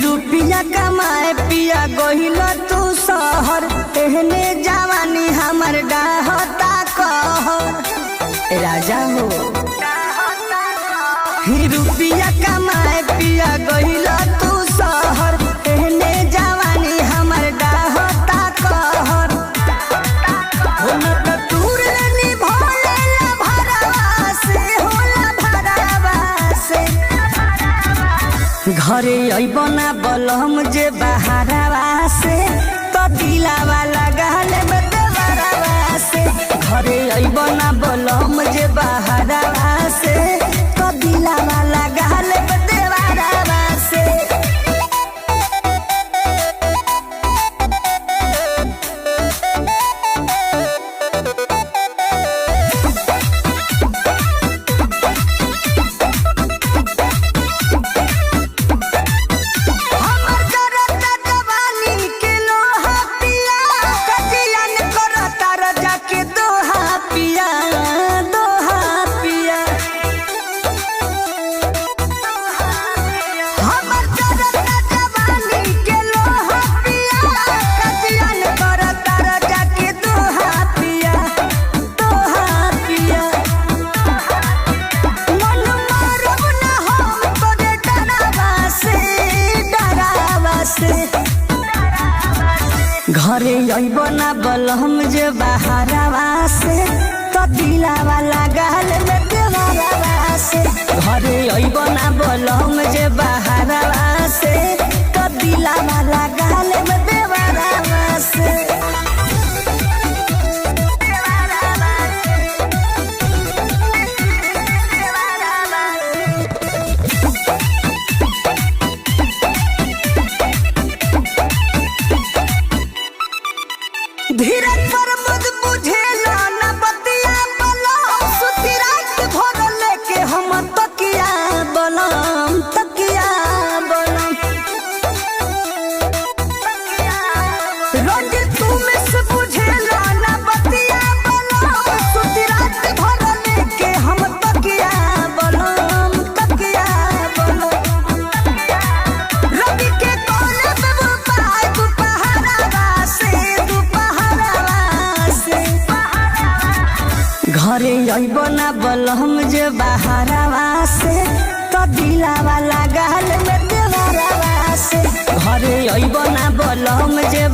रुपिया कमाए पिया गोहिल तू शहर, एहने जवानी हमर डाहता कहर। राजा हो, रुपिया कमाए पिया गोहिल तू शहर, एहने जवानी हमर डाहता कहर। हो न त दूर लेनी भोलेला भरवा से, होला भरवा से। घरे अइब ना बलम जे बहारवा से, तो दिलावा लगाल में देवरवा से। घरे अइब ना बलम जे बहारवा से, तो दिलावा लगाल में देवरवा से। हमर करता जवानी के लोहा पिया, कजियन करता रजा के दोहा पिया, दोहा पिया। हमर करता जवानी के लोहा पिया, कजियन करता रजा के दोहा पिया, दोहा पिया। मन मारब ना हम तोरे डरावा से, डरावा से। घरे अइब ना बलहम जे बहारवा से, तो दिलावा लगाल में देवरवा से। घरे अइब ना बलहम जे बहारवा से, तो दिलावा लगाल में देवरवा से। धीरज पर मुझ बुझेला न बतिया बलम, सुती रात भर लेके हम तकिया बलम, तकिया बलम। रोज तू में से बुझेला न बतिया बलम, सुती रात भर लेके हम तकिया बलम, तकिया बलम। रवि के कोने पे वो पाए दुपहरावा से, दुपहरावा से। घरे अइब ना बलहम जे बहारवा से, तो दिलावा लगाल में देवरवा से। घरे अइब ना बलहम जे।